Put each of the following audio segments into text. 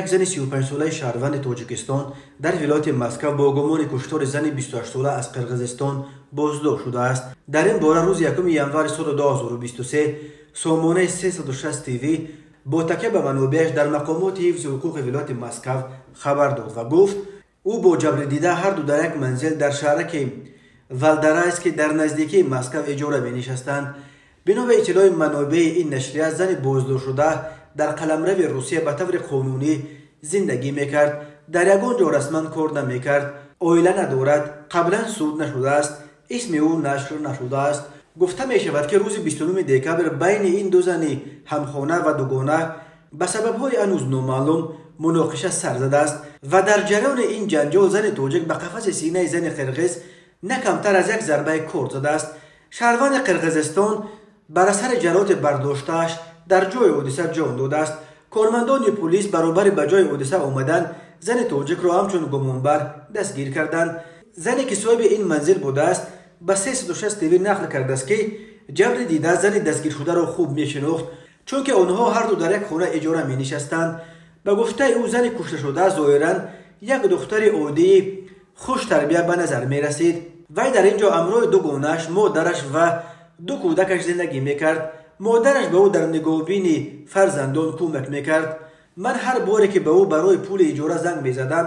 Як зани 35-солаи шаҳрванди Тоҷикистон дар вилояти Москва бо гумони куштори зани 28-сола аз Қирғизистон боздошт шудааст. Дар ин бора рӯзи 1 январи соли 2023 сомонаи 360 ТВ бо такя ба манобеаш дар мақомоти ҳифзи ҳуқуқи вилояти Москва хабар дод ва гуфт, ӯ бо ҷабрдида ҳарду дар як манзил дар шаҳраки Валдарайск дар наздикии Москва иҷора менишастанд. Бино ба иттилои манобеи ин нашрия, зани боздоштшуда дар қаламрави Русия ба таври қонунӣ зиндагӣ мекард, дар ягон ҷо расман кор намекард, оила надорад, қаблан суд нашудааст, исми ӯ нашр нашудааст. Гуфта мешавад, ки рӯзи 29 декабр байни ин ду зани ҳамхона ва дугона ба сабабҳои ҳанӯз номаълум муноқиша сар задааст ва дар ҷараёни ин ҷанҷол зани тоҷик ба қафаси синаи зани қирғиз на камтар аз як зарбаи корд задааст. Шаҳрванди Қирғизистон бар асари ҷароҳати бардоштааш дар ҷои ҳодиса ҷон додааст. Кормандони пулис баробари ба ҷои ҳодиса омадан зани тоҷикро ҳамчун гумонбар дастгир карданд. Зане ки соҳиби ин манзил будааст, ба 360 ТВ нақл кардааст, ки ҷабри дида зани дастгиршударо хуб мешинохт, чунки онҳо ҳарду дар як хона иҷора менишастанд. Ба гуфтаи ӯ, зани кушташуда зоҳиран як духтари оддии хуштарбия ба назар мерасид. Вай дар ин ҷо ҳамроҳи дугонааш, модараш ва ду кӯдакаш зиндагӣ мекард. Модараш ба ӯ дар нигоҳубини фарзандон кӯмак мекард. Ман ҳар боре ки ба ӯ барои пули иҷора занг мезадам,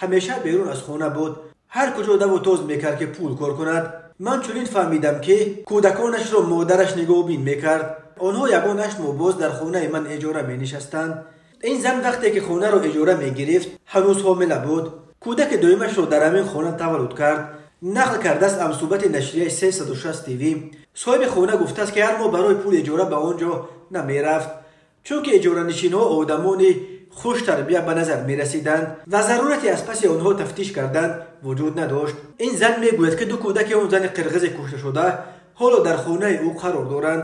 ҳамеша берун аз хона буд. Ҳар куҷо даву тоз мекард, ки пул кор кунад. Ман чунин фаҳмидам, ки кӯдаконашро модараш нигоҳубин мекард. Онҳо ягон 8 моҳ боз дар хонаи ман иҷора менишастанд. Ин зан вақте ки хонаро иҷора мегирифт, ҳанӯз ҳомила буд. Кӯдаки дуюмашро дар ҳамин хона таваллуд кард, нақл кардааст ҳамсӯҳбати нашрияи 360 ТВ. Соҳиби хона гуфтааст, ки ҳар моҳ барои пули иҷора ба он ҷо намерафт, чунки иҷоранишинҳо одамони хуштарбия ба назар мерасиданд ва зарурате аз паси онҳо тафтиш кардан вуҷуд надошт. Ин зан мегӯяд, ки ду кӯдаки он зани қирғизи кушташуда ҳоло дар хонаи ӯ қарор доранд.